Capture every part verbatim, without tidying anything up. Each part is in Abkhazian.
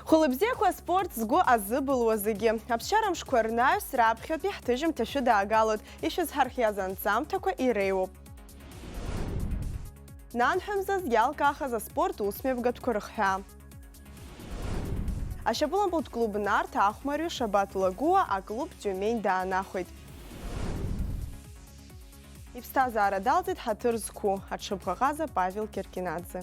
Хәылбзиақәа аспорт згәы азыбылуа зегьы, аԥсшьара мшқәа рнаҩс раԥхьатәи ҳҭыжьымҭа шәыдаагалоит, ишәызҳархиаз анҵамҭақәа иреиуоуп. Нанҳәа мзазы иалкаахаз аспорт усмҩаԥгатәқәа рыхҳәаа. Ашьапылампылтә клуб Нарҭ ахәмарҩы Шабаҭ Лагәыуа аклуб Тиумень даанахәеит. Иԥсҭазаара далҵит ҳаҭыр зқәу аҽыбӷаҟаза Павел Киркинаӡе.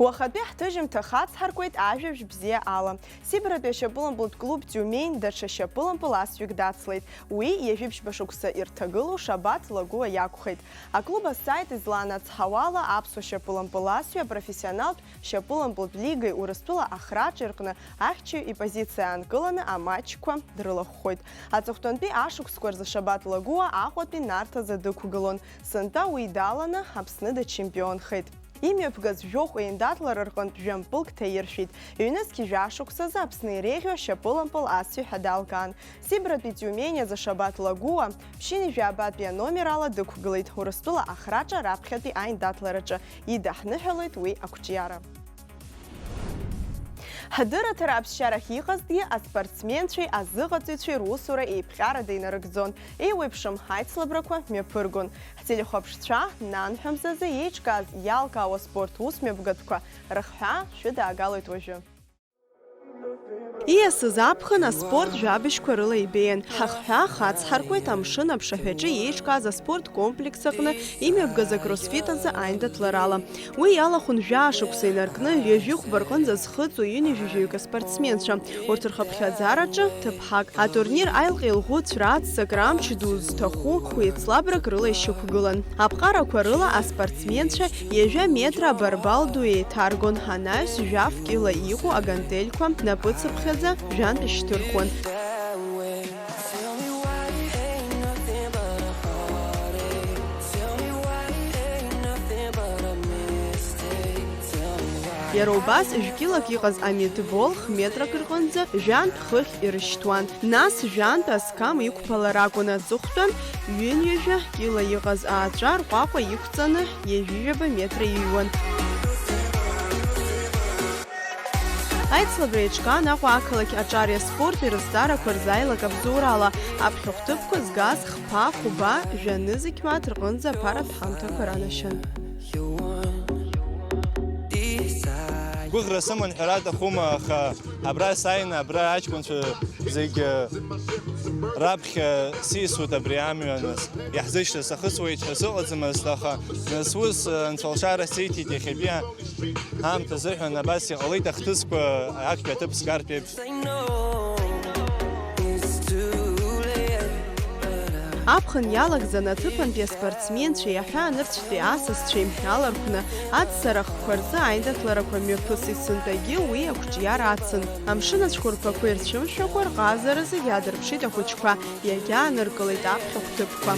Уахатәи ҳҭыжьымҭа хацҳаркуеит ажәабжь бзиа ала. Сибратәи ашьапылампылтә клуб Тиумень даҽа шьапылампыл асҩык дацлеит. Уи ҩажәи ԥшьба шықәса ирҭагылоу Шабаҭ Лагәыуа иакәхеит. Аклуб асаит изланацҳауала, аԥсуа шьапылампыл асҩы апрофессионалтә шьапылампылтә лигеи Урыстәыла ахраҿи рҟны ахьчаҩ ипозициа аанкыланы аматчқәа дрылахәхоит. Аҵыхәтәантәи ашықәсқәа рзы Шабаҭ Лагәыуа Аҟәатәи Нарҭ азы дықәгылон. Сынтәа уи даланы Аԥсны дачемпионхеит. Имҩаԥгаз жәохә еиндаҭлара рҟынтә жәампылк ҭаиршәит. Ҩнызқь жәашықәсазы Аԥсны иреиӷьу ашьапылампыл асҩы ҳәа далкаан. Сибратәи Тиумени азы Шабаҭ Лагәыуа ԥшьынҩажәи жәабатәи аномер ала дықәгылеит. Урыстәыла ахраҿа раԥхьатәи аиндаҭлараҿы идаҳныҳәалоит уи ақәҿиара. Ҳдырраҭара аԥсшьарахь иҟазҭгьы аспортсменцәеи азыҟаҵаҩцәеи русура еиԥҟьарада инарыгӡон, еиуеиԥшым ҳаицлабрақәа мҩаԥыргон. Ҳтелехәаԥшцәа нанҳәа мзазы еиҿкааз иалкаауа аспорт усмҩаԥгатәқәа рыхҳәаа шәыдаагалоит уажәы. Ииасыз аԥхын аспорт жәабжьқәа рыла ибеиан. Ҳахҳәаа хацҳаркуеит амшын аԥшаҳәаҿы еиҿкааз аспорт комплекс аҟны имҩаԥгаз акросфит азы аиндаҭларала. Уи иалахәын жәаа шықәса инаркны, ҩажәи хәба рҟынӡа зхыҵуа ҩынҩажәи жәаҩык аспортсменцәа. Урҭ рхыԥхьаӡараҿы ҭыԥҳак. Атурнир аилҟьа-еилӷәыцәра аццакра амч ду зҭаху хәеицлабрак рыла ишьақәгылан. Аԥҟарақәа рыла аспортсменцәа ҩажәа метра абарбал ду еиҭаргон, анаҩс жәаф кьыла иҟоу агантельқәа напыцыԥхьаӡа жәантә ишьҭырхуан. Иара убас, жәкьылак иҟаз амитбол х-метрак рҟынӡа жәантә хыхь ирышьҭуан. Нас жәантә асқам иқәԥалар акәын. Аҵыхәтәан ҩынҩажәа кьыла иҟаз ааҵәа рҟәаҟәа иқәҵаны, ҩажәижәаба метра иҩуан. Аицлабра еиҿкаан Аҟәа ақалақь аҿари аспорти рызҵаарақәа рзааилак абзоурала, аԥхьахә ҭыԥқәа згаз хԥа, хәба, жәа-нызқь мааҭ рҟынӡа аԥаратә ҳамҭақәа ранашьан. Гәыӷра сыман ҳәара аҭахума, аха абра сааины, абра аҷкәынцәа зегь раԥхьа сисуеит абри амҩа, нас иаҳзышьҭаз сахысуеит ҳәа сыҟаӡамызт, аха нас ус анцәа лшара сиҭеит иахьатәи аамҭа азыҳәан, абас иҟалеит ахҭысқәа актәи аҭыԥ сгартә еиԥш. Аԥхын иалагӡан аҭыԥантәи аспортсменцәеи аҳәаанырцәтәи асасцәеи аларқәны аццара хқәа рзы аиндаҭларақәа мҩаԥысит, сынтәагьы уи ақәҿиара ацын. Амшын ацәқәырԥақәа ирцәымшәакәа рҟазара зегь аадырԥшит ахәыҷқәа, иагьааныркылеит аԥхьахә ҭыԥқәа.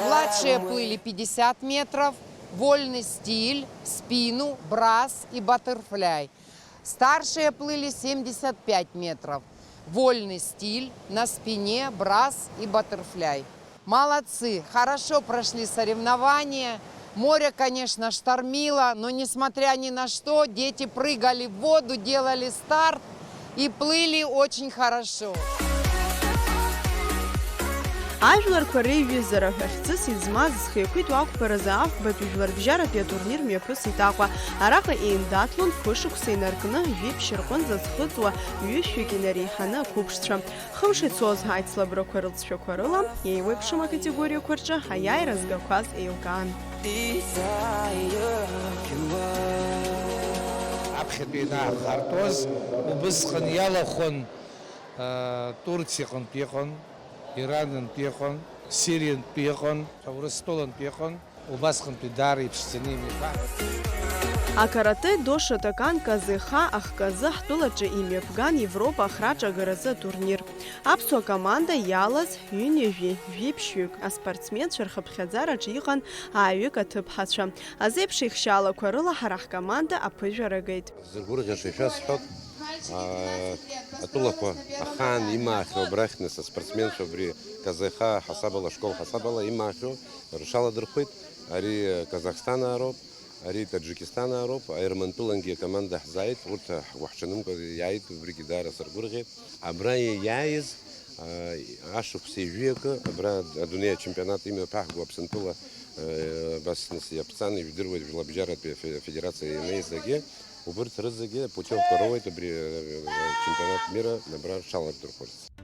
Младшие плыли пятьдесят метров, вольный стиль, спину, брас и баттерфляй. Старшие плыли семьдесят пять метров. Вольный стиль, на спине, брас и баттерфляй. Молодцы, хорошо прошли соревнования. Море, конечно, штормило, но несмотря ни на что, дети прыгали в воду, делали старт и плыли очень хорошо. Ажәларқәа реиҩызара ҳәа хьӡыс измаз зхы иақәиҭу ақәԥаразы афбатәи жәларбжьаратәи атурнир мҩаԥысит Аҟәа. Араҟа еиндаҭлон фышықәса инаркны, жәиԥшь рҟынӡа зхыҵуа ҩышәҩык инареиҳаны ақәыԥшцәа. Хымш ицоз аицлабрақәа рылҵшәақәа рыла, еиуеиԥшым акатегориақәа рҿы аиааира згақәаз еилкаан. Аԥхьатәи ианааҳартуаз, убысҟан иалахәын, аа, Турциаҟынтә иҟан, Иранынтә иҟан, Сириантә иҟан, Урыстәылантә иҟан. Убасҟантәи даара иԥшӡаны имҩаԥаҳәеит. Акарате-до Шотокан Казеха ахказы ҳтәылаҿы имҩаԥган Европа ахраҿагаразы атурнир. Аԥсуа команда иалаз ҩынҩажәи жәиԥшьҩык аспортсменцәа рхыԥхьаӡараҿы иҟан ааҩык аҭыԥҳацәа. Азеиԥш еихшьаалақәа рыла ҳара ҳкоманда аԥыжәара геит. Зыргәырӷьаша ишәасҳәап, аа, атәылақәа ахаан имаахьоу абрахь, нас, аспортсменцәа абри Казеха ҳасабала, ашкол ҳасабала имаахьоу рыҽаладырхәит. Ари Казахстанаа роуп, Ари Таџикистанаа роуп, Ермантәылангьы акоманда ҳзааит, урҭ ҳгәыҳҽанымкәа иааит, убригьы даара саргәырӷьеит. Абра иааиз, аа, ашықәс ҩажәи акы, абра адунеи ачемпионат имҩаԥаҳго Аԥсынтәыла, э, абас нас иаԥҵан, ижәдыруеит, жәлабжьаратәи афе-, афедерациа ианеизгьы, убырҭ рызегьы апутиовка роуеит, убри, э, чемпионат мира абра рҽалардырхәырц.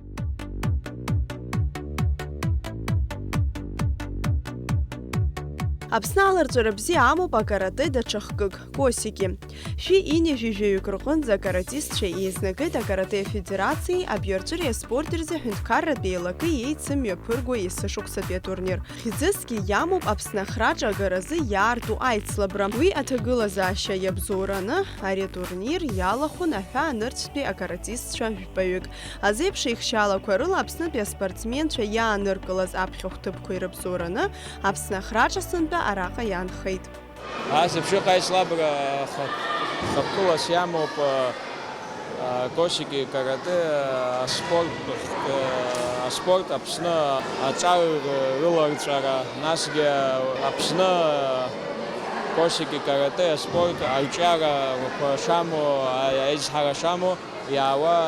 Аԥсны аларҵәара бзиа амоуп акарате даҽа хкык, косики. Шәи ҩынҩажәи жәаҩык рҟынӡа акаратистцәа еизнагеит акарате афедерациеи абиарҵәыреи аспорти рзы ҳәынҭқарратә еилакеи еицым мҩаԥырго есышықәсатәи атурнир. Хьӡысгьы иамоуп Аԥсны ахраҿы агаразы иаарту аицлабра. Уи аҭагылазаашьа иабзоураны ари атурнир иалахәын аҳәаанырцәтәи акаратистцәа жәпаҩык. Азеиԥш еихшьаалақәа рыла Аԥснытәи аспортсменцәа иааныркылаз аԥхьахә ҭыԥқәа ирыбзоураны Аԥсны ахраҿы сынтәа араҟа иаанхеит. Ас еиԥш ыҟа аицлабра ха-, хықәкылас иамоуп, а, а, косики каратэ, а, аспорт, а, аспорт Аԥсны аҿар рыларҵәара, насгьы Аԥсны, а, косики каратэ аспорт арҿиарақәа шамоу, а, аизҳара шамоу, иаауа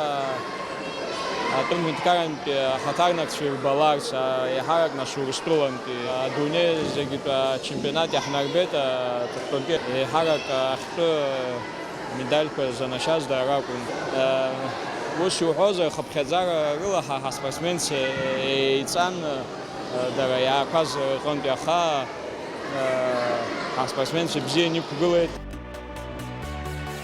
атәым ҳәынҭқарантәи ахаҭарнакцәа ирбаларц, а, еиҳарак нас Урыстәылантәи, адунеи зегьтәи ачемпионат иаҳнарбеит, а, аҵыхәтәантәи еиҳарак ахьтәы медальқәа занашьаз дара ракәын. А, ус иуҳәозар, хыԥхьаӡара рыла ҳа ҳаспортсменцәа еиҵан, а, дара иаақәаз рҟынтәи, аха, а, ҳаспортсменцәа бзианы иқәгылеит.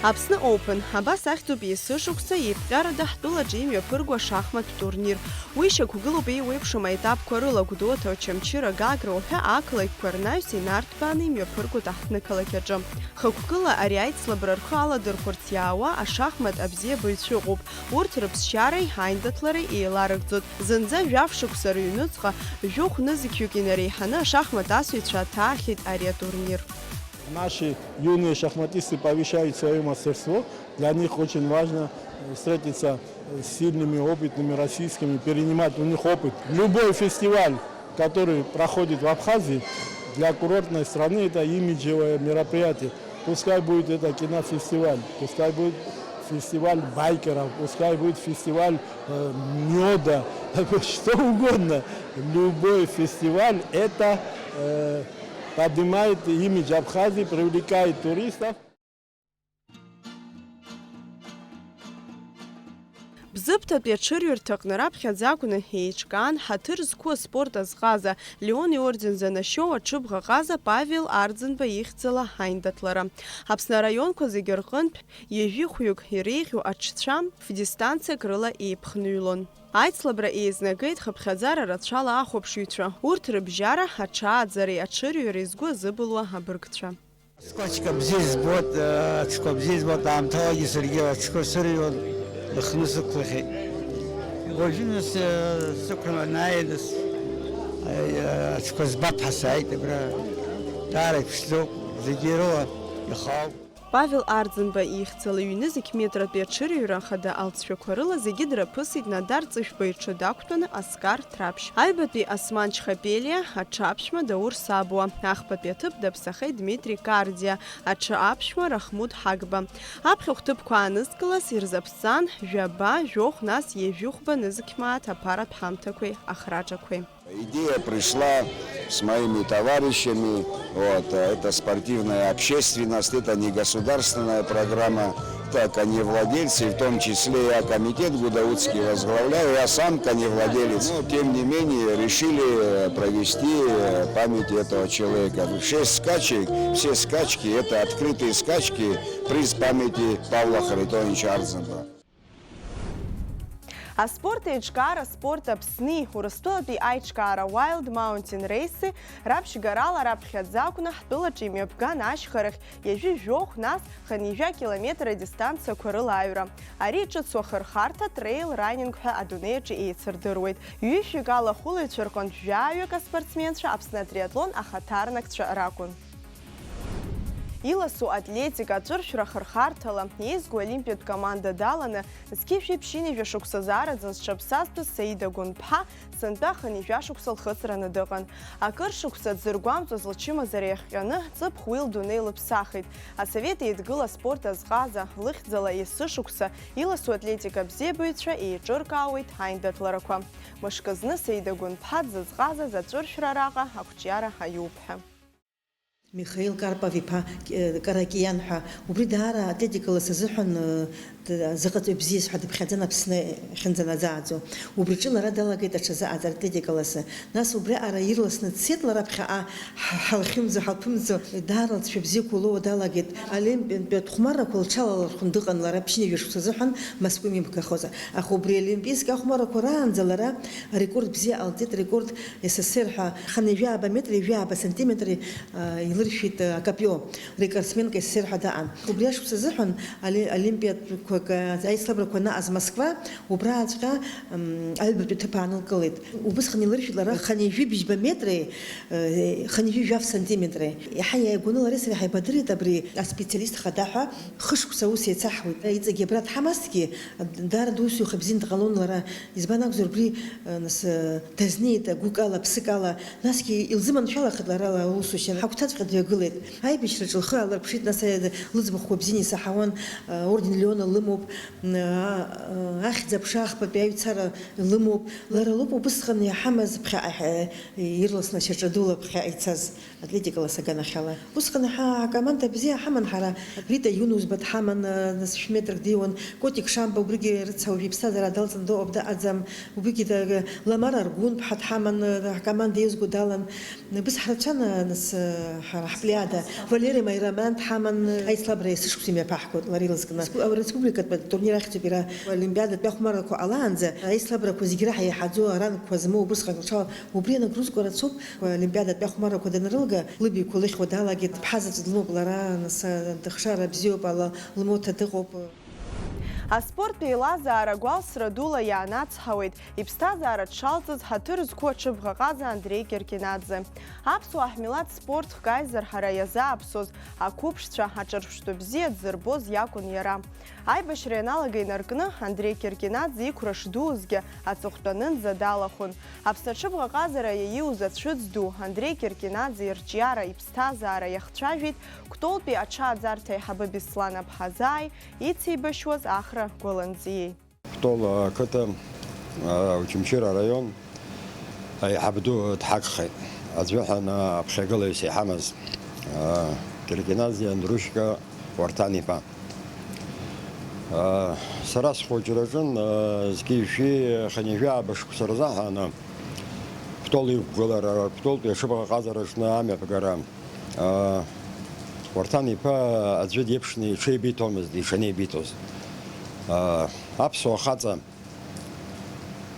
Аԥсны Open, абас ахьӡуп есышықәса еиԥҟьарада ҳтәылаҿы имҩаԥырго ашахматтә турнир. Уи шьақәгылоуп еиуеиԥшым аетапқәа рыла, Гәдоуҭа, Очамчыра, Гагра уҳәа ақалақьқәа рнаҩс инарҭбааны имҩаԥыргоит аҳҭнықалақь аҿы. Хықәкыла ари аицлабра рхы аладырхәырц иаауа ашахмат абзиабаҩцәа ыҟоуп. Урҭ рыԥсшьареи аиндаҭлареи еиларыгӡоит. Зынӡа жәаф шықәса рыҩныҵҟа, жәохә нызқьҩык инареиҳаны ашахмат асыҩцәа аҭаахьеит ари атурнир. Наши юные шахматисты повышают своё мастерство. Для них очень важно, э, встретиться, э, с сильными, опытными российскими, перенимать у них опыт. Любой фестиваль, который проходит в Абхазии, для курортной страны это имиджевое мероприятие. Пускай будет это кинофестиваль, пускай будет фестиваль байкеров, пускай будет фестиваль, э, мёда, что угодно. Любой фестиваль это, э, поднимает имидж Абхазии, привлекает туристов. Бзыԥҭатәи аҽырҩырҭаҟны раԥхьаӡа акәны еиҿкаан ҳаҭыр зқәу аспорт азҟаза, Леон иорден занашьоу аҽыбӷаҟаза Павел Арӡынба ихьӡала аиндаҭлара. Аԥсны араионқәа зегьы рҟынтә ҩажәи хәҩык иреиӷьу аҽцәа ф-дистанциак рыла еиԥхныҩлон. Аицлабра еизнагеит хыԥхьаӡара рацәала ахәаԥшыҩцәа, урҭ рыбжьара, аҽааӡареи аҽырҩреи згәы азыбылуа абыргцәа. Скачка бзиа збоит, э, аҽқәа бзиа збоит, аамҭалагьы саргьы аҽқәа сырҩуан, ихны сықәлахьеит. Уажәы нас, э, сықәлан анааи, нас, э, аҽқәа збап ҳәа сааит абра. Даара иԥшӡоуп, зегьы ирыла ихаауп. Павел Арӡынба ихьӡала ҩ-нызқь метратәи аҽырҩра ахада алҵшәақәа рыла зегьы драԥысит Надар Ҵышәба иҽы дақәтәаны Оскар Ҭраԥшь. Аҩбатәи Осман Чхапелиа, аҽы аԥшәма Даур Сабуа, ахԥатәи аҭыԥ даԥсахеит Дмитри Кардиа, аҽы аԥшәма Рахмуд Ҳагба. Аԥхьахә ҭыԥқәа аанызкылаз ирзаԥҵан жәаба, жәохә, нас ҩажәихәба нызқь мааҭ аԥаратә ҳамҭақәеи ахраҿақәеи. Идея пришла с моими товарищами. Вот, э, это спортивная общественность, это не государственная программа, это коневладельцы, в том числе я комитет гудаутский возглавляю, я сам коневладелец. Но, тем не менее, решили, э, провести, э, память этого человека. Шесть скачек, все скачки, это открытые скачки, приз памяти Павла Харитоновича Арзанова. Аспорт еиҿкаара Спорт Аԥсни Урыстәылатәи аиҿкаара Wild Mountain Race-и раԥшьгарала раԥхьаӡа акәны ҳтәылаҿы имҩаԥган ашьхарахь ҩажәи жәохә, нас хынҩажәа километр адистанциақәа рыла аҩра. Ари ҿыц уахырхарҭа трейл ранинг ҳәа адунеи аҿы еицырдыруеит. Ҩышәҩык алахәылаҩцәа рҟынтә жәаҩык аспортсменцәа Аԥсны атриатлон ахаҭарнакцәа ракәын. Иласу атлетика аҵәыршәра ахырхарҭала еизго олимпиатә команда даланы, зқьи жәшәи ԥшьынҩажәа шықәса азаараӡан зҽаԥсазтәыз Саида Гәынԥҳа сынтәа хынҩажәа шықәса лхыҵраны дыҟан. Акыр шықәса дзыргәамҵуаз лчымазара иахҟьаны, ҵыԥх уи лдунеи лыԥсахит. Асовет Еидгыла аспорт азҟаза, лыхьӡала есышықәса иласу атлетика абзиабаҩцәа еиҿыркаауеит аиндаҭларақәа. Мышкы зны Саида Гәынԥҳа дзызҟазаз аҵәыршәра араҟа ақәҿиара аиуп ҳәа. Михаил Карпов-иԥа, э, Каракиан ҳәа, убри даара атлетикалас азыҳәан, э, д-, зыҟаҵаҩ бзиаз ҳәа дыԥхьаӡан Аԥсны иахьынӡанаӡааӡо. Убри аҿы лара далагеит аҽазы атлетикаласы. Нас убриаҟара ирласны дцеит лара ԥхьаҟа, ҳ-, ҳалхьымӡо, ҳалԥымӡо, даара лҵшәа бзиақәа лоуа далагеит. Олимпиатә хәмаррақәа лҽалалырхәын дыҟан лара ԥшьынҩажәа шықәса азыҳәан Москва имҩаԥгахозар. Аха убри аолимпийск ахәмаррақәа раанӡа лара арекорд бзиа ҟалҵеит, рекорд С С С Р ҳәа хынҩажәи ааба метри ҩажәи ааба сантиметри, а, илыршәит, а, акопио, рекордсменк С С С Р ҳәа даҟан. Убри ашықәс азыҳәан али-, олимпиатәқәак, а, аицлабрақәа анаҟаз Москва, убрааҵәҟьа, м, аҩбатәи аҭыԥ аанылкылеит. Убысҟан илыршәит лара хынҩажәи бжьба метри, э, хынҩажәи жәаф сантиметри. Иаҳа иааигәаны лареи сареи ҳаибадырит абри аспециалист хада ҳәа, хышықәса аус еицаҳуеит. Иҵегьы абра дҳамазҭгьы, даара дусуҩ хабзиан дҟалон лара. Избан акәзар, убри, э, нас, э, дазнеит гәыкала, ԥсыкала, насгьы илзыманшәалахеит лара лаусушьа, ҳагәҭаҵәҟьа дҩагылеит. Аибашьраҿы лхы аалырԥшит, нас, э, лыӡбахәқәа бзианы исаҳауан, э, орден Леона лымоуп, м, а, э, ахьӡ-аԥша ахԥатәи аҩцара лымоуп. Лара лоуп убысҟан иаҳамаз ԥхьаҟа, э, ирласны ашьаҿа дула ԥхьаҟа ицаз. Атлетикала саганахьала. Усҟан ҳа акоманда бзиа ҳаман ҳара. Рита Иунузба дҳаман, нас шә-метрак диуан. Котик Шамба убригьы рыцҳа уажә иԥсҭазаара далҵны дыҟоуп, дыҟаӡам. Убригьы да-, Ламара Аргәынԥҳа дҳаман, ҳкоманда еизго далан. Быс ҳрацәан, нас, ҳара ҳплеиада. Валери Маираман дҳаман, аицлабра есышықәса имҩаԥаҳгон, лара илызкны. Ареспубликатә турнир ахьӡуп иара. Олимпиадатәи ахәмаррақәа ҟалаанӡа аицлабрақәа зегь раҳа иаҳаӡоу аранкқәа змоу убысҟак лҽал Убри анагрузка рацәоуп. Олимпиадатәи ахәмаррақәа данрылга, лыбаҩқәа лыхьуа далагеит. Ԥҳа заҵә длымоуп лара, нас, дыхшара бзиоуп, ала лмоҭа дыҟоуп. Аспорттә еилазаара гәалсра дула иаанацҳауеит, иԥсҭазаара дшалҵыз ҳаҭыр зқәу аҽыбӷаҟаза Андреи Кьыркьинаӡе. Аԥсуаа ҳмилаҭ спорт хкаизар ҳара иазааԥсоз, ақәыԥшцәа, аҿырԥштәы бзиа дзырбоз иакәын иара. Аибашьра ианалага инаркны, Андреи Кьыркьинаӡе иқәра шдуузгьы аҵыхәтәанынӡа далахәын. Аԥсны аҽыбӷаҟазара иаиуз ацәыӡ ду, Андреи Кьыркьинаӡе ирҿиара, иԥсҭазаара иахцәажәеит Кәтолтәи аҽааӡарҭа аиҳабы Беслан Аԥҳазааи ицеибашьуаз Ахра Гәаланҵиеи. Кәтол ақыҭа, а, Очамчыра араион аиҳаб ду дҳагхеит. Аӡәы ҳәа ана аԥхьагылаҩыс иҳамаз, а, Кьыркьинаӡе Андрушька Уарҭан-иԥа. А, сара схәыҷраҿын, а, зқьи жәшәи хынҩажәи ааба шықәса рзы ҳааны Кәтол иқәгылара, Кәтолтәи аҽыбӷаҟазараҿны амҩаԥгара. А, Уарҭан-иԥа аӡәы диеиԥшны иҽеибиҭомызт, иҽанеибиҭоз. А, аԥсуа хаҵа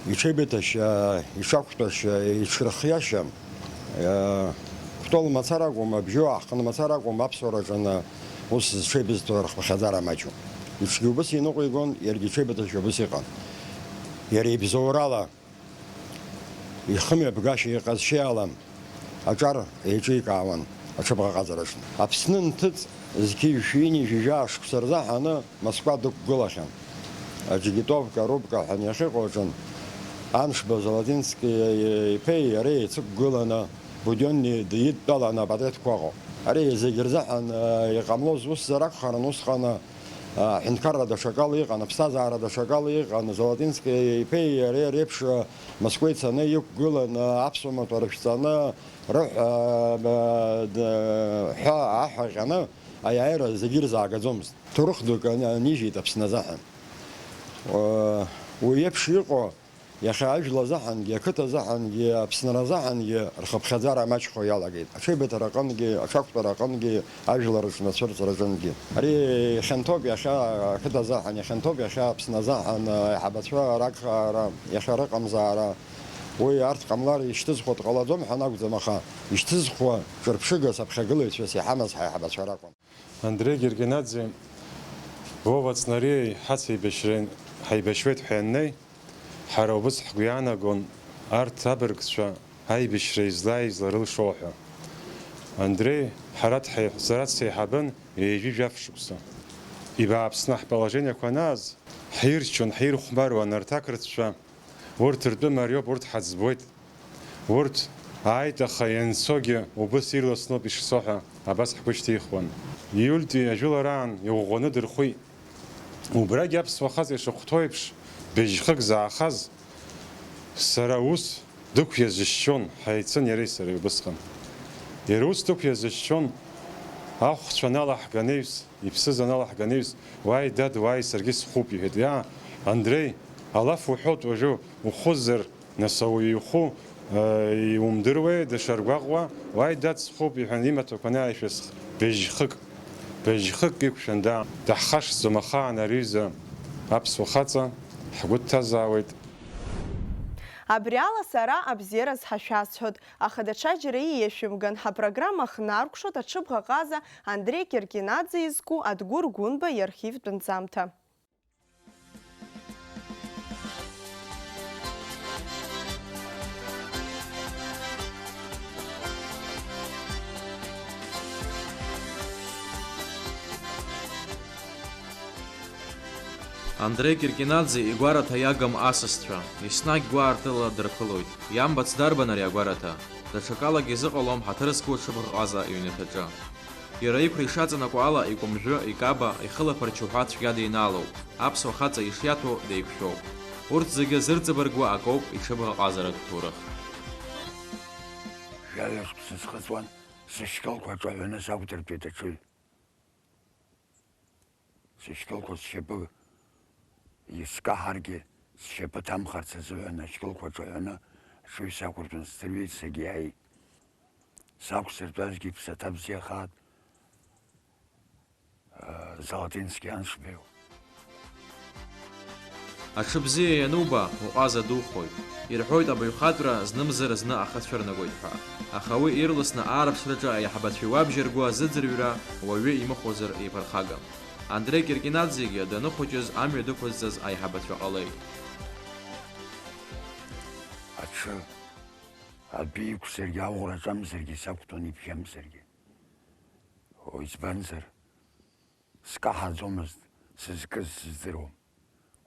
иҽеибыҭашьа, иҽақәтәашьа, иҽырхиашьа, а, Кәтол мацара акәым, абжьы аҳҟны мацара акәым, аԥсуараҿы ана ус зҽеибызҭо рхыԥхьаӡара маҷуп. Иҽгьы убыс иныҟәигон, иаргьы иҽеибыҭашьа убыс иҟан. Иара ибзоурала ихымҩаԥгашьа иҟазшьала аҿар еиҿикаауан аҽыбӷаҟазараҿы. Аԥсны нҭыҵ зқьи жәшәи ҩынҩажәи жәаа шықәса рзы ҳаны Москва дықәгылахьан. Аџьгитовка, рубка ҳәа иахьыҟоу аҿын Аншба Золотински иԥеи иареи еицықәгыланы Будионни идтәаланы апатреҭқәа ыҟоуп. Ари зегь рзыҳәан, э, иҟамлоз усзар акәхарын, усҟан, э, аҳәынҭқарра даҽакала иҟан, аԥсҭазаара даҽакала иҟан, Золотински иԥеи иареи реиԥш, э, Москва ицаны иқәгылан, э, аԥсуа маҭәа рышәҵаны, рыҳәа, э, д-, ҳәа аҳәа ҟьаны аиааира зегьы ирзаагаӡомызт. Ҭоурых дук ани-, анижьит Аԥсны азыҳәан. Э, уи еиԥш иҟоу Иахьа ажәла азыҳәангьы, ақыҭа азыҳәангьы, Аԥсынра азыҳәангьы рхыԥхьаӡара амаҷхо иалагеит. Аҽеибыҭара аҟынгьы, аҽақәтәара аҟынгьы ажәлар рыҽны ацәырҵра аҿынгьы. Ари ихьанҭоуп иахьа ақыҭа азыҳәан, ихьанҭоуп иахьа Аԥсны азыҳәан аиҳабацәа рагхаара, иахьа рыҟамзаара. Уи арҭ ҟамлар ишьҭызхуа дҟалаӡом ҳәа анакәӡам, аха ишьҭызхуа ҿырԥшыгас аԥхьагылаҩцәас иҳамаз ҳаиҳабацәа ракәын. Андреи Гергенаӡе, Вова Цнариеи ҳацеибашьреи ҳаибашьуеит ҳәа ианнеи, ҳара убыс ҳгәы иаанагон арҭ абыргцәа аибашьра излааиз лара лшоу ҳәа. Андреи, ҳара дҳаи-, сара дсеиҳабын ҩажәи жәаф шықәса. Ибааԥсны ҳположениақәа анааз, ҳирччон, ҳирхәмаруан арҭ ақырҭцәа, урҭ ртәы мариоуп, урҭ ҳаӡбуеит. Урҭ ааит, аха ианцогьы убыс ирласноуп ишцо ҳәа абас ҳгәы шьҭихуан. Иультәи ажәылараан иӷәӷәаны дырхәит. Убрагь аԥсуа хаҵа ишахәҭоу еиԥш, быжьхык заахаз, сара ус дықәиазышьшьон, ҳаицын иареи сареи убысҟан. Иара ус дықәиазышьшьон, ахәцәа аналаҳган еиԥш, иԥсыз аналаҳган еиԥш, уааи, дад, уааи, саргьы схәуп, иҳәеит. Иа, Андреи, алаф уҳәоит уажәы, ухәызар, нас ауаҩы ихәы, э, иумдыруеи, дышаргәаҟуа, уааи, дад, схәуп, иҳәан, имаҭәақәа анааишәысх, быжьхык, быжьхык иқәшәан, даа, даҳхашҭӡом ахаан ари аҩыза аԥсуа хаҵа, ҳгәы дҭазаауеит. Абри ала сара абзиараз ҳашәасҳәоит, аха даҽаџьара ииашәымган, ҳапрограмма хнаркәшоит аҽыбӷаҟаза Андреи Киркинаӡе изку Адгәыр Гәынба иархивтә нҵамҭа. Андреи Киркинаӡе игәараҭа иагым асасцәа, еснагь гәаартыла дырԥылоит. Иамбац дарбан ари агәараҭа? Даҽакалагьы изыҟалом ҳаҭыр зқәу аҽыбӷаҟаза иҩнаҭаҿы. Иара иқәра ишаҵанакуа ала, икәымжәы, икаба, ихылаԥарч уҳәа цәгьа деинаалоуп, аԥсуа хаҵа ишиаҭәоу деиқәшәоуп. Урҭ зегьы зырҵабыргуа акоуп иҽыбӷаҟазаратә ҭоурых. Жәаҩа шықәса схыҵуан, сышькылқәа аҿаҳәаны сақәдыртәеит аҽыҩ. Сышькылқәа сшьапы искаҳаргьы, сшьапы ҭамхарц азыҳәан ашькылқәа ҿаҳәаны аҽыҩ сақәыртәан сӡырҩит, сагьиааит. Сақәсыртәазгьы иԥсаҭа бзиахааит, э, Золотинский Аншбеу. Аҽы бзиа иануба, уҟаза духоит. Ирҳәоит абаҩхатәра знымзар зны ахы цәырнагоит ҳәа. Аха уи ирласны аарԥшраҿы аиҳабацәа иуабжьарго азыӡырҩра уаҩы имыхәозар еиԥырхагам. Андреи Киркинаӡегьы даныхәыҷыз амҩа дықәызҵаз аиҳабацәа ҟалеит. Аҽы адәы иқәзаргьы, аӷәра аҿамзаргьы сақәтәон, ибжьамзаргьы. Избанзар, скаҳаӡомызт, сызкыз сыздыруам.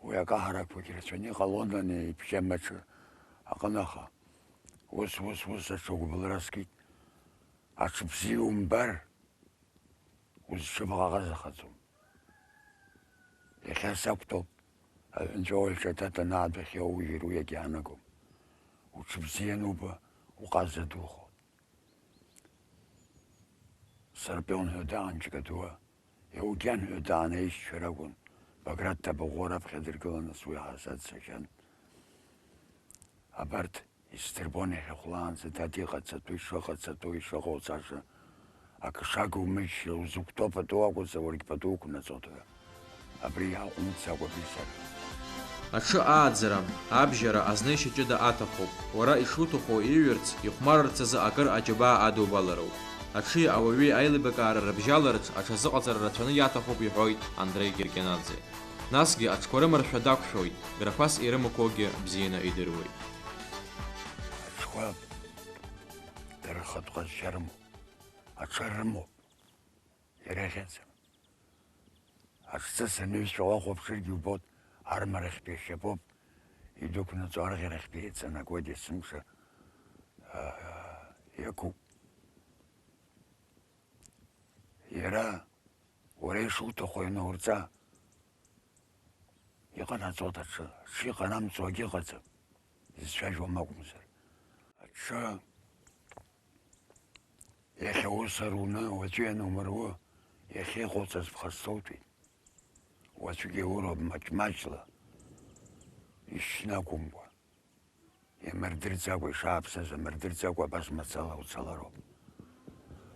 Уи акаҳарақәагь рацәаны иҟалон, ани ибжьам аҽы аҟны, аха ус, ус, ус аҽы агәыбылра скит. Аҽы бзиа умбар, узҽыбӷаҟазахаӡом. Иахьа сақәтәоуп, аҳәынҵәа уаҩ ҿаҭа данаадәахьоу уажәы уи агьаанагом. Уҽыбзиа ануба, уҟаза духоит. Сарпион ҳәа даан Џьгадуа, Еугьан ҳәа даан аишьцәа ракәын, Баграт Ҭабаӷәуа раԥхьа дыргыланы суи ҳаза дцахьан. Абарҭ исдырбон иахьа хәлаанӡа дад иҟаҵатәу, ишыҟаҵатәу, ишыҟауҵаша, акы шагу мыжьшьа узықәтәоу пату акәызар, уаргь пату уқәнаҵоит ҳәа. Абри иааҟәымҵӡакәа бисар. Аҽы ааӡара, абжьара азнеишьа ҷыда аҭахуп. Уара ишуҭаху иҩырц, ихәмарырц азы акыр аџьабаа адубалароуп. Аҽи ауаҩи аилибакаара рыбжьаларц аҽазыҟаҵара рацәаны иаҭахуп, иҳәоит Андреи Киркинаӡе. Насгьы аҽқәа рымаршәа дақәшәоит, грақәас ирымақәоугьы бзианы идыруеит. Аҽқәа дара рхатә ҟазшьа рымоуп. Аҽы рымоуп. Ирыхьӡым. Аҽҵыс анҩызцәа уахәаԥшыргьы убоит, армарахьтәи ашьапоуп идәықәнаҵо, арӷьарахьтәи еиҵанакуеит есымша, аа, иакуп. Иара уара ишуҭаху ианурҵа, иҟанаҵоит аҽы, аҽы иҟанамҵо агьыҟаӡам, изцәажәом акәымзар. Аҽы Иахьа ус аруны, уаҵәы ианумыруа, иахьа иҟауҵаз ԥхасҭоутәит. Уаҵәгьы иуроуп маҷ-маҷла, ишьны акәымкәа. Иамырдырӡакәа, ишааԥсаз амырдырӡакәа, абас мацала уцалароуп.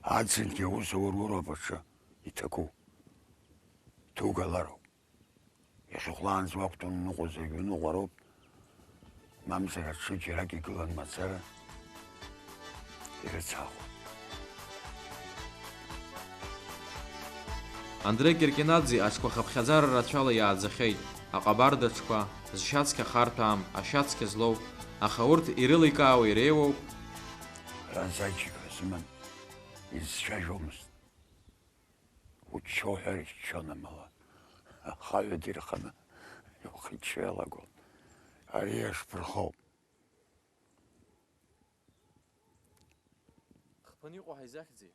Аӡынгьы аус ауруроуп аҽы, иҭаку. Ҭугалароуп. Иахьа хәлаанӡа уақәтәаны уныҟәозаргьы уныҟәароуп, мамзар аҽы џьарак игылан мацара, ирыцҳахоит. Андреи Киркинаӡе аҽқәа хыԥхьаӡара рацәала иааӡахьеит, аҟабарда аҽқәа, зшьацқьа харҭәаам, ашьацқьа злоу, аха урҭ ирыликаауа иреиуоуп. Ранзаџьыкра сыман. изцәажәомызт. Уччо ҳәа ирччон амала, ахаҩа дирханы иухыччо иалагон. Ари иашԥырхоуп. Хԥаны иҟоу ҳаизахьӡи?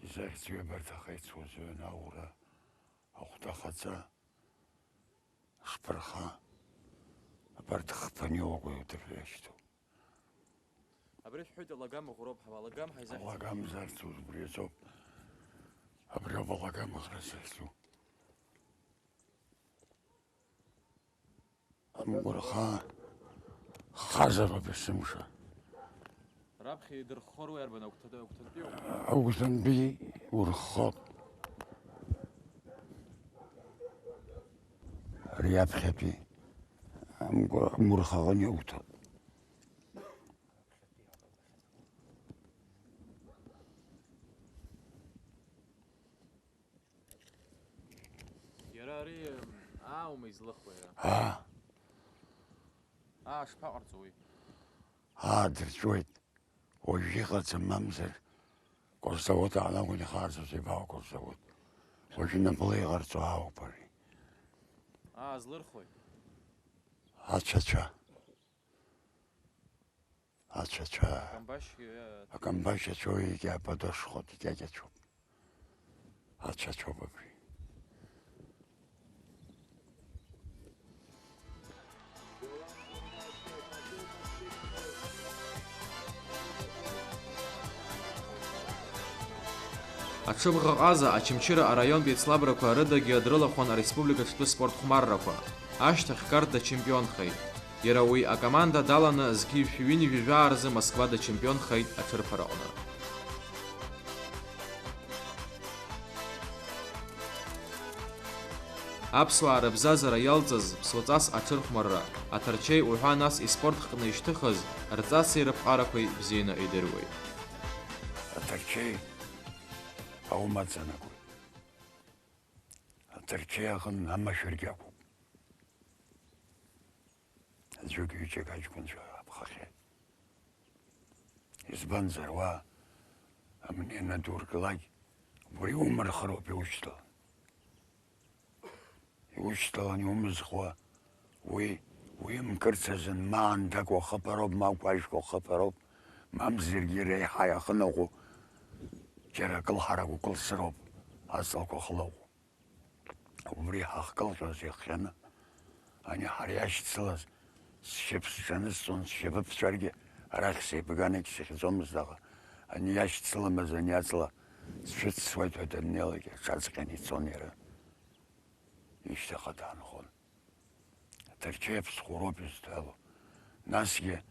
Изахьӡ ҩыбарҭа ахеицуазҩын аура, ахәҭа хаҵа, шԥырха, абарҭ хԥаны иҟоу удырҩашьҭоу. Абри шәҳәоит, алагам ӷәроуп ҳәа, алагам ҳаизахьӡ. Алагам зарҭоз убри азоуп. Абри ауп алагам ӷра захьӡу. Амгәырха хазароуп есымша. Раԥхьа идырххо руеи арбан агәҭа-, агәҭантәиу? Агәҭантәи урххо. Ари аԥхьатәи амгәы-, амгәырха аҟны иуҭо. Иара ари, м, ааума излыхуа иара? Аа. Аа, шԥаҟарҵо уи? Аа, дырҵәуеит. Уажә иҟаӡам, мамзар, курсовод аанагон ихарҵоз, ибаау курсовод. Уажәы напыла иҟарҵо аауп ари. Аа, злырхуеи? Ацәацәа. Ацәацәа. Акамбашь, э, акамбашь ацәоу егьи аподошхот икьакьацәоуп. Ацәацәоуп абри. Аҽыбӷаҟаза Очамчыра араионтә еицлабрақәа рыдагьы дрылахәын ареспубликаҿтәи спорт хәмаррақәа. Ашьҭахь Карт дачемпионхеит. Иара уи акоманда даланы зқьи жәшәи ҩынҩажәи жәаа рзы Москва дачемпионхеит аҽырԥараҟны. Аԥсуаа рыбзазара иалҵыз ԥсуаҵас аҽырхәмарра, аҭарчеи уҳәа нас испорт ҟны ишьҭыхыз рҵаси рыԥҟарақәеи бзианы идыруеит. Аҭарчеи аумаҵанакуеит. Аҭарчеи аҟын амашәыргьы ақәуп. Аӡәык-ҩыџьак аҷкәынцәа аԥхахьеит. Избанзар, уа амнена дуркылак, убри иумырхыроуп иушьҭалан. Иушьҭалан иумызхуа, уи, уимкырц азын маандак уахыԥароуп, ма гәашәк уахыԥароуп, мамзаргьы реиҳа иахынаҟәо џьара акылҳарак укылсыроуп, аҵлақәа хылаҟәуа. Убри ҳахькылҟьоз иахҟьаны, ани ҳара иашьцылаз, сшьапы сҿанысҵон, сшьапы ԥҵәаргьы арахь сеибган егьсыхьӡомызт, аха ани иашьцыламыз ани аҵла сцәыцсуеит ҳәа даннеилак, аҽаҵҟьаны ицон иара. Ишьҭахьҟа даанхон. Аҭарчеи аԥсхәыроуп изҭало. Насгьы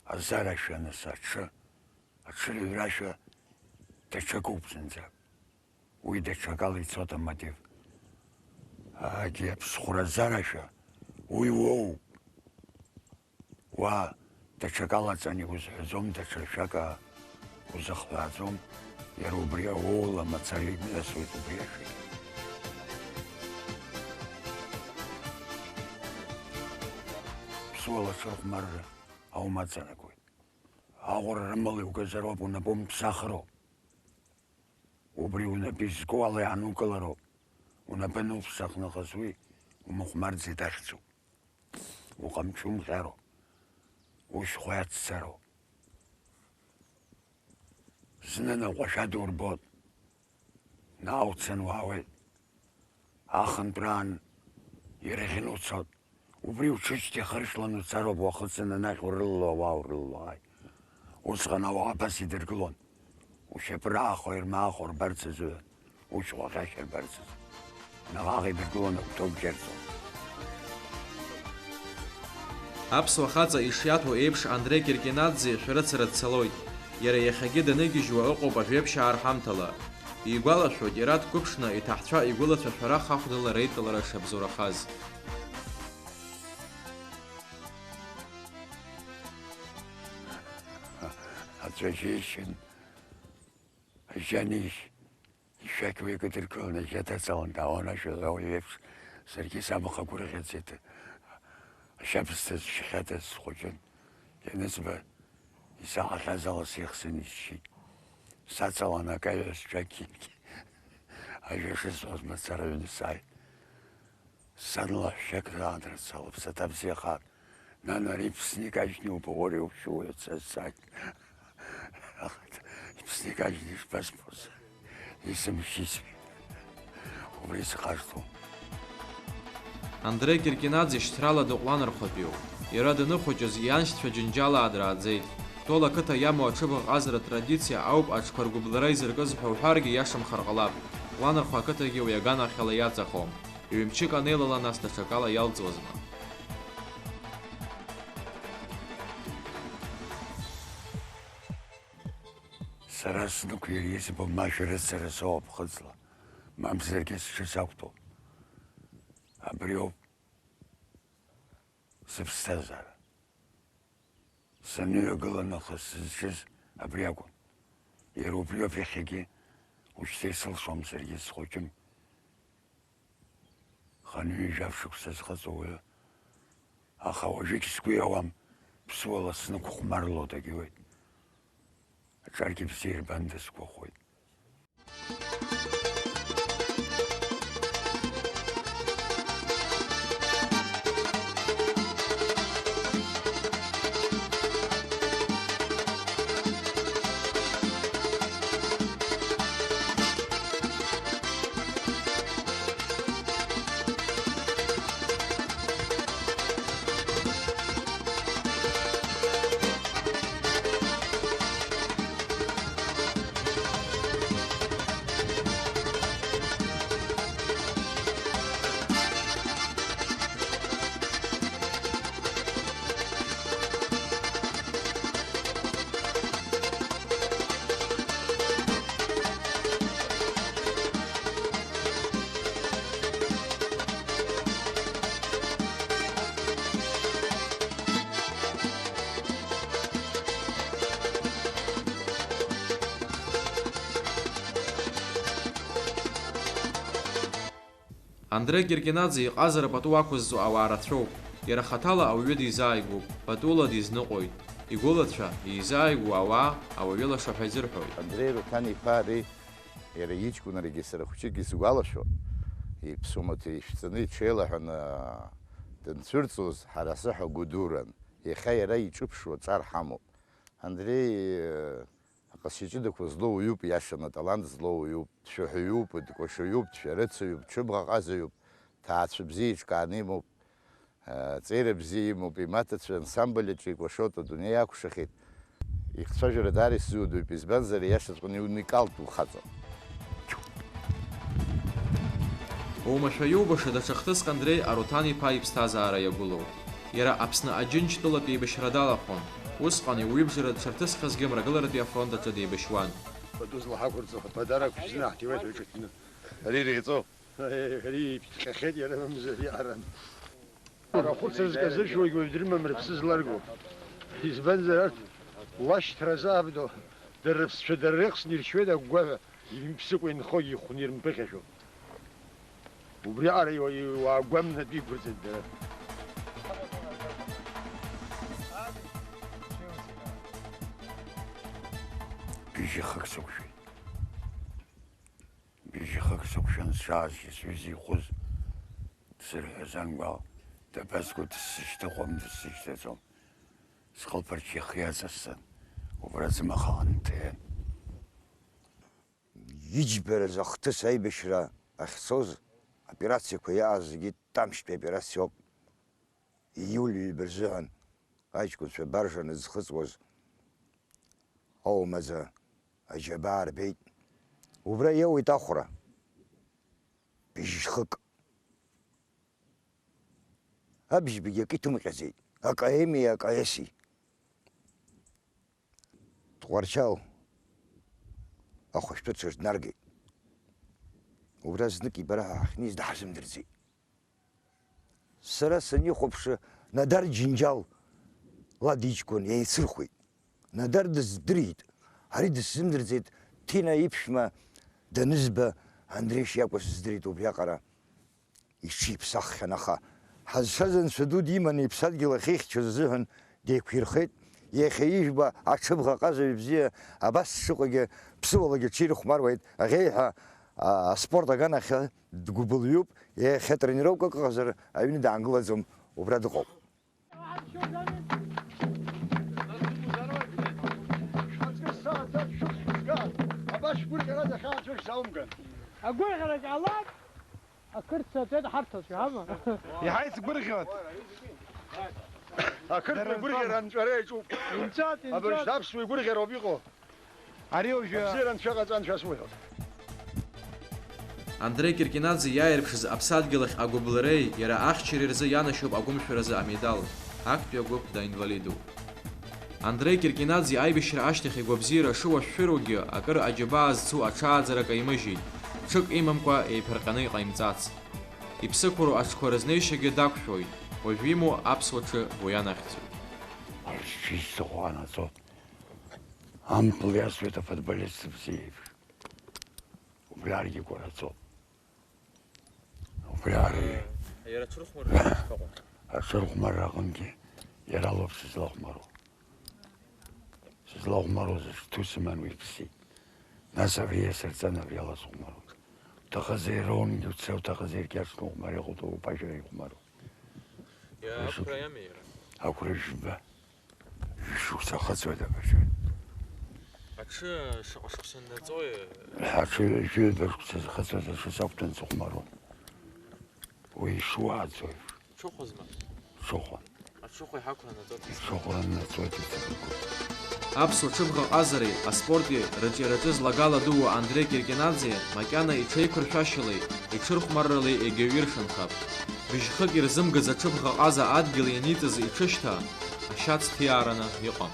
азарашәа аныс аҽы, аҽырҩрашәа даҽакуп зынӡак. Уи даҽакала ицоит амотив. Агьи аԥсхәра азарашәа, уи уоуп. Уа даҽакала ҵан иузҳәаӡом, даҽа шәака узыхҳәааӡом, иара убри ауоула мацара имҩасуеит убри ашәагьы. Ԥсуала аҽырхәмарра аумаҵанакуеит. Аӷәра рымала иугаӡароуп, унапы умԥсахроуп. Убри унапы изку ала иаанукылароуп. Унапы ануԥсахнахыс уи умыхәмарӡеит ахьӡуп. Уҟамчы умҟьароуп. Ушьхәа иаццароуп. Зны наҟәашәа дурбот. Наҟ уцан уаауеит. Ахынтәраан ирӷьны уцот. Убри уҽыжьҭеи хыршәланы уцароуп, уахыцын анахь урылало, ауаа урылало, ааи. Усҟан ауаа абас идыргылон. Ушьапы раахо, ирмаахо рбарц азы, ушьхәа ахьашьа рбарц азы. Наҟ-ааҟ идыргылон, агәҭа уџьарҵон. Аԥсуа хаҵа ишиаҭәоу еиԥш, Андре Киркинаӡе шәарыцара дцалоит. Иара иахьагьы даныгьежьуа ыҟоуп ажәеиԥшьаа рҳамҭала. Игәалашәоит, иара дқәыԥшны, иҭаҳцәа игәылацәа шәарах ахәдала реидтәалара шабзоурахаз. Аӡәы ажьеишьын, ажьа анишь, ишәақь уи кыдыркыланы ажьа даҵалан даауан, ашәа зауа еиԥш, саргьы самаха гәырӷьаӡеит. Ашьабсҭа зшьхьадаз схәыҷын. Ианыӡба, исаҳахьаз ала сеихсын исшьит. Саҵалан акаҩ сҿакьынгьы. Ажәа шысҳәоз мацара аҩны сааит. Сан лаҳәшьак даадырцалоуп, саҭабзиахар. Нан, ари Аԥсны икажьны иубауа, иушьуеит, са сааит. Аԥсны икажьны ишԥасбоз? Исымшьызшәа. Убри схашҭуам. Андреи Киркинаӡе шьҭрала дыҟәланырхәатәиуп. Иара даныхәыҷыз ианшьцәа џьынџьалаа драаӡеит. Кәтол ақыҭа иамоу аҽыбӷаҟазара традициа ауп аҽқәа ргәыбылра изыркыз ҳәа уҳәаргьы иашамхар ҟалап. Кәланырхәа ақыҭагьы уи аганахьала иаҵахом. Ҩымчык анеилала нас даҽакала иалҵуазма? Сара снықәиар избо ма шәарыцара соуа ԥхыӡла, мамзаргьы сҽы сақәтәоуп. Абриоуп сыԥсҭазаара. Саныҩагыла нахыс сызшаз абри акәын. Иара убриоуп иахьагьы, ушьҭа исылшом саргьы схәыҷым. Хынҩажәа шықәса зхыҵуа уаҩы. Аха уажәыгь сгәы иауам, ԥсуала снықәхәмарло дагьуеит. Аҿаргьы бзиа ирбанда сгәахәуеит. Андре Киркинаӡе иҟазара пату ақәызҵо ауаа рацәоуп. Иара хаҭала ауаҩы дизааигәоуп, патула дизныҟәоит. Игәылацәа, изааигәоу ауаа ауаҩы лаша ҳәа изырҳәоит. Андреи Руҭан-иԥа ари, иара иҷкәынарагьы сара хәҷык исгәалашәо, иԥсуа маҭәа ишәҵаны иҽеилаҳәаны данцәырҵуаз, ҳара ҳзыҳәа гәыдуран. Иахьа иара иҿыԥшуа ҵар ҳамоуп. Андреи, э, Аҟазшьа ҷыдақәа злоу уаҩуп, иашаны аталант злоу уаҩуп, дшәаҳәаҩуп, дкәашаҩуп, дшәарыцаҩуп, дшыбӷаҟазаҩуп, ҭаацәа бзиа иҿкааны имоуп, ҵеира бзиа имоуп, имаҭацәа ансамбль аҿы икәашоит, адунеи иакәшахьеит. Ихцәажәара даара исзуадаҩуп, избанзар, иашаҵәҟьаны иуникалтә хаҵоуп. Оумашәа иубаша даҽа хҭыск Андреи Аруҭан-иԥа иԥсҭазаара иагәылоуп. Иара Аԥсны Аџьынџьтәылатә еибашьра далахәын. Усҟан иуаҩыбжара дшарҭысхьазгьы Мрагыларатәи афронт аҿы деибашьуан. Пату злаҳақәырҵо аподарак шәзынаҳҭиуеит уаҩ ҿыҭны. Ари иреиҵоу. Ари иԥхьахьеит иара мамзар иаран. Ахәыцра зказыршәуагь уаҩ дрымам рыԥсы зларго. Избанзар, арҭ уашьҭра азаабдо, дара рыԥсцәа дара реихсны иршьуеит агәгәаҳәа, имԥсыкәа инхогьы ихәны ирымԥыхьашәо. Убриаҟара иуа-, иуаагәамнатә иқәырҵеит дара. Бжьыхык сықәшәеит. Бжьыхык сықәшәан сшаазгьы сҩыза ихәыз дсырҳәазан гәаҟ, дабазго дысзышьҭыхуам, дысзышьҭаҵом. Схылԥарч ихы иаҵасҵан, убра зымаха анҭаиан. Иџьбараз ахҭыс аибашьра ахьцоз, аоперациақәа иааз зегьы Тамшьтәи аоперациоуп. Ииуль ҩба рзыҳәан аҷкәынцәа баржа анызхыҵуаз, оумаӡа аџьабаа рбеит. Убра иоуеит ахәра. Бжьхык. Абжьбагьы акы иҭымҟьаӡеит, акаеми акаеси. Тҟәарчал ахәышәтәыцәаҿ днаргеит. Убра знык ибара ҳәа ҳахьнеиз даҳзымдырӡеит. Сара санихәаԥшы, Надар Џьынџьал лад иҷкәын еицырхәеит. Надар дыздырит, ари дысзымдырӡеит, Ҭина иԥшәма данызба Андреи шиакәыз здырит убриаҟара. Иҽиԥсаххьан, аха ҳазшаз анцәа ду диманы иԥсадгьыл ахьихьчоз азыҳәан деиқәирхеит, Иахьа ижәба аҽыбӷаҟазаҩ бзиа абас дшыҟоугьы ԥсыуалагьы дҽирыхәмаруеит, аӷьеиҳәа, а, аспорт аганахьы дгәыбылҩуп, иахьа тренировкак ыҟазар, аҩны даангылаӡом, убра дыҟоуп. Абас гәырӷьарада хьаацәа шәзаумган. Агәырӷьара ҟалап. Ақырҭцәа атәеит ҳарҭацәа, ҳама? Иҳаицгәырӷьоит. Ақырҭқәа гәырӷьара анҵәара иаҿуп. Инҵәоит, инҵәоит. Абыржәы аԥсуа игәырӷьароуп иҟоу. Ари уажәы абзиара анцәа ҟаҵан, анцәа суҳәоит. Андреи Киркинаӡе иааирԥшыз аԥсадгьыл ахь агәыбылреи иара ахьчареи рзы ианашьоуп агәымшәаразы амедал, актәи агәыԥ даинвалидуп. Андреи Киркинаӡе аибашьра ашьҭахь игәабзиара шыуашәшәыругьы, акыр аџьабаа зцу аҽааӡара каимыжьит, ҽык имамкәа еиԥырҟьаны иҟаимҵац. Иԥсықәыру аҽқәа рызнеишьагьы дақәшәоит, уажә имоу аԥсуа ҽы уи ианахьӡуп. Аҽыҩ зҵыхәа анаӡоит. Ампыл иасуеит афутболист бзиа еиԥш. Убри аргьы гәараҵоуп. Убри ар-, Иара аҽырхәмарра шԥаҟоу? Аҽырхәмарра аҟынгьы иара лоуп сызлахәмаруа. Сызлахәмаруаз аҽҭәы сыман уи ԥсит. Нас абри иасырҵан абри ала сыхәмаруан. Уҭахызар ироунгьы уца, уҭахызар кьаҿны ухәмар, иҟоуҭо уԥашәара ихәмаруан. Иара Ишык-, ақәра иамеи иара? Ақәра жәба. Шықәса ахыҵуеит абыржәы. Аҽы шаҟа шықәса ннаҵои? Аҽы ҩажәи ҩба шықәса зхыҵуаз аҽы сақәтәан сыхәмаруан. Уи ишуааӡои? Ҽыхәазма? Ҽыхәан. Аҽыхәа иҳақәра ннаҵоит. Ҽыхәра ннаҵоит иццакы. Аԥсуа ҽыбӷа ҟазареи аспорти рыҿиараҿы злагала дууа Андреи Киркинаӡе макьана иҽеиқәыршәашьалеи иҽырхәмарралеи егьаҩ иршанхап. Бжьхык ирзымгаз аҽыбӷа ҟаза адгьыл ианиҵаз иҽышьҭа, ашьац ҭиаараны иҟам.